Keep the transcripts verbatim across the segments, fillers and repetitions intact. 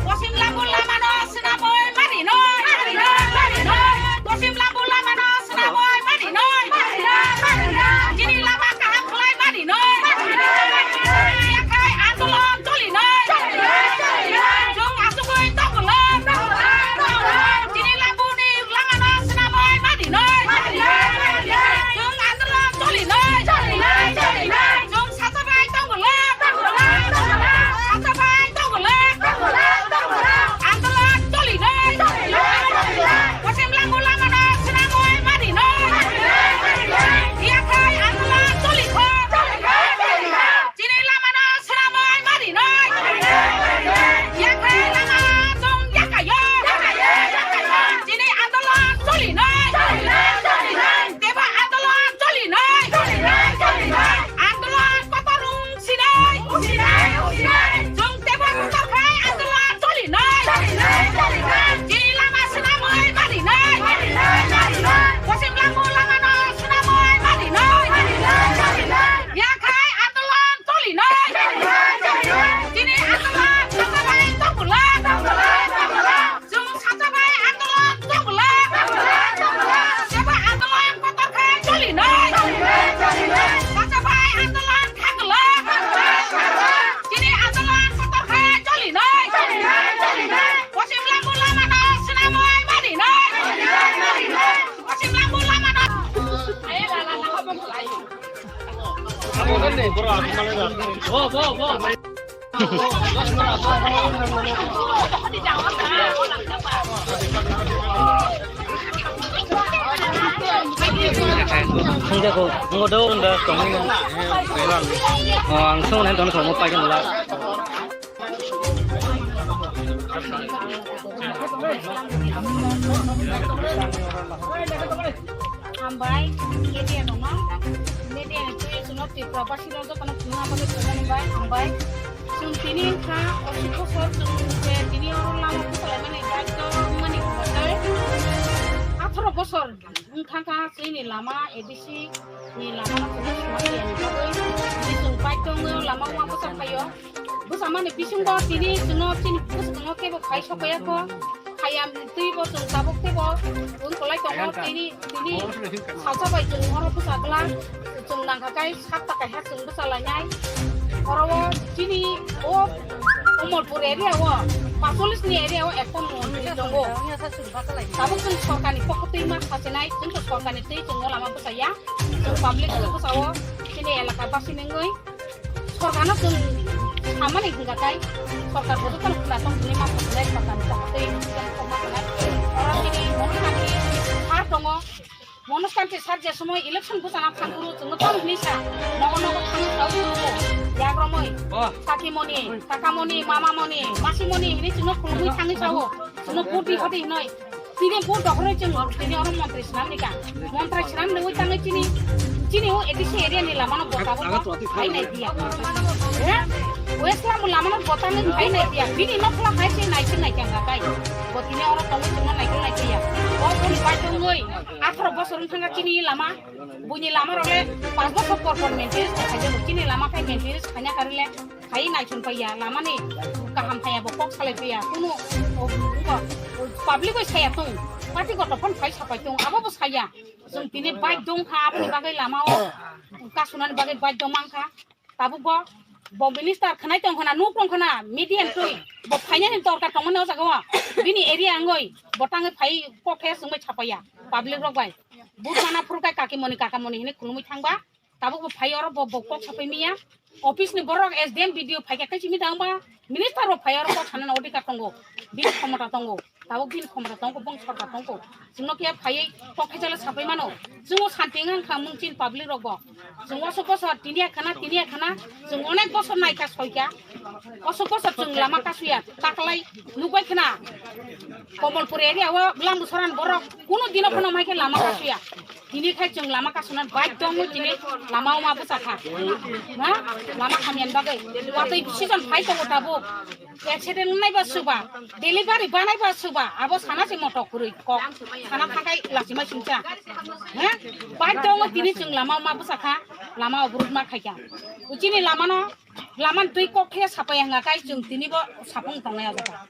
Posim lambu lamano swnamwi marinoi, marinoi, marinoi. Posim lambu lamano swnamwi marinoi, marinoi, marinoi. Chini lama kaham khlai marinoi, marinoi, marinoi. Yakhai andolon cholinoi, cholinoi, cholinoi. Chwng achugwi tongwlok, tongwlok, tongwlok. Chini lambuni lamano swnamwi marinoi, marinoi, marinoi. Chwng andolon cholinoi, cholinoi, cholinoi. Chwng sachabai tongwlok, tongwlok, tongwlok. Sachabai tongwlok, tongwlok, tongwlok. Andolon cholinoi, cholinoi, cholinoi. Posim lambu lamano swnamwi marinoi, marinoi, marinoi. Yakhai andolon cholikho, cholikho, cholikho. Chini lamano swnamwi marinoi. Yakhai lama chwng yakaio. Chini andolon cholinoi. Tebo andolon cholinoi. Andolon kotor wng sinai. Chwng tebo kotor khai andolon cholinoi. Chini lama swnamwi marinoi. Posim lambu lamano swnamwi marinoi. Yakhai andolon cholinai. Chini andolon sachabai tongwlok. Chwng sachabai andolon tongwlok. Tebo andolon kotor khe cholinai. Sachabai andolon thanglok. Chini andolon kotor khe cholinai. Posim lambu lamano swnamwi marinai. Posim lambu lamano. Thangjago, ngo do unda tongwi no. Oh, ang sung nai tong thong mo pai kan la. Hambai, media rokno, media ni twi chwngno Tripura basi rok jotono phunukna bagwi thangmani bai hambai. Chwng tini wngkha osi bosor chwng je tini oro lama bwsalaimani jagdo wngmani hwnba tei atharo bosor wngkha kha chini lama A D C ni lama no chwngno swnamyani bagwi tini chwng bike tongo lama wngma bwsa phaio. Bwsamani bisingo tini chwngno chini bwskango kebo phai sokya kho. Hayam twibo chwng tabuk teibo wng kwlai tongo. Tini, tini salsa bai chwng oro bwsa glak. Chwng nangkha kai satta kaisa chwng bwsa lainai. Oro o chini o Omorpur area o, Pacholis ni area o ekta montri tongo. Tabuk chwng sorkarni pokotwi ma sachinai, chwng to sorkarni twi chwng o lama bwsaya. Chwng public chwng bwsao chini elaka basi nengwi. Sorkarno chwng samani hwnka khe, sorkar bo jotono khwna tong hwnwi ma tongkhe, sorkarni tongtwi tongma khe. Oro chini Monoskanti sir tongo, Monoskanti sir je somoi election bwchana thangphuru chwngno tong hwnwi sa, nogo nogo thangwi sa, yagromwi, kakimoni, kakamoni, mamamoni, masimoni hwnwi chwngno khulumwi thangwi sao, chwngno vote di hodi hwnwi. Tini bo dokhoroi chwng tini oro montri swnam ni ka. Montri swnam ni oi tangwi chini, chini o A D C area ni lama no bota bo phai nai dia. He? West Lambu lama no bota ni phai nai dia. Bini no phla hai se nai se nai kya kai. Bo tini oro tongwi chwng nai kya nai kya. Bo boni bai tongwi atharo bosor wng thanga chini lama. Buni lama role pas bosor por por maintenance khaja chini lama khai maintenance khanya karile. Phai naithon paiya, lamani kaham phaiya, bo kok salai paiya, kunu, o, o, public bai saya tong, party kotor phano phai sapai tong, abo bo saya. Chwng tini bike dong kha, aboni bagwi lama o kasunani bagwi bike dong mang kha. Tabuk bo, bo minister khwnai tong khna, nuk tong khna, media twi, bo phainani dorkar tongmani o jaga o, bini area wngwi, bo tangwi phai kok khe chwngwi sapaiya, public rok bai. Bujana phuru kai kakimoni, kakamoni hinwi khulumwi thangba. Tabuk bo phai oro bo, bo kok sapai miya. Office ni borok S D M, B D O phai kha kaisa meeting ba. Minister rok phai oro kok sanani odhikar tongo. Bini khomota tongo. Tabuk bini khomra tongkho, bong sorkar tongkho. Chwngno khe phaiwi kok khe jala sapai mano. Chwngo santi wng kha mung chin public rokbo. Chwng osok bosor tini ekhana, tini ekhana. Chwng onek bosor naikha soikha. Osok bosor chwng lama kasuya. Taklai nukbai khna. Komolpur area o Lambusoran borok kuno dino phano mai khe lama kasuya. Tini khai chwng lama kasuna bike tongwi tini lama wngma bwsakha. Na? Lama khamyan bagwi. Watwi season phai tongo tabuk. Accident wngnai ba suba, delivery banai ba suba, abo sana se moto kwrwi kok, sana thakai lachima singcha. He? Bike tongo tini chwng lama ma bwsakha, lama obrut ma khaikha. Uchini lama no, lama twi kok khe sapai hanga kai chwng tini bo sapung tongnai ajata.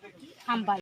Hambai.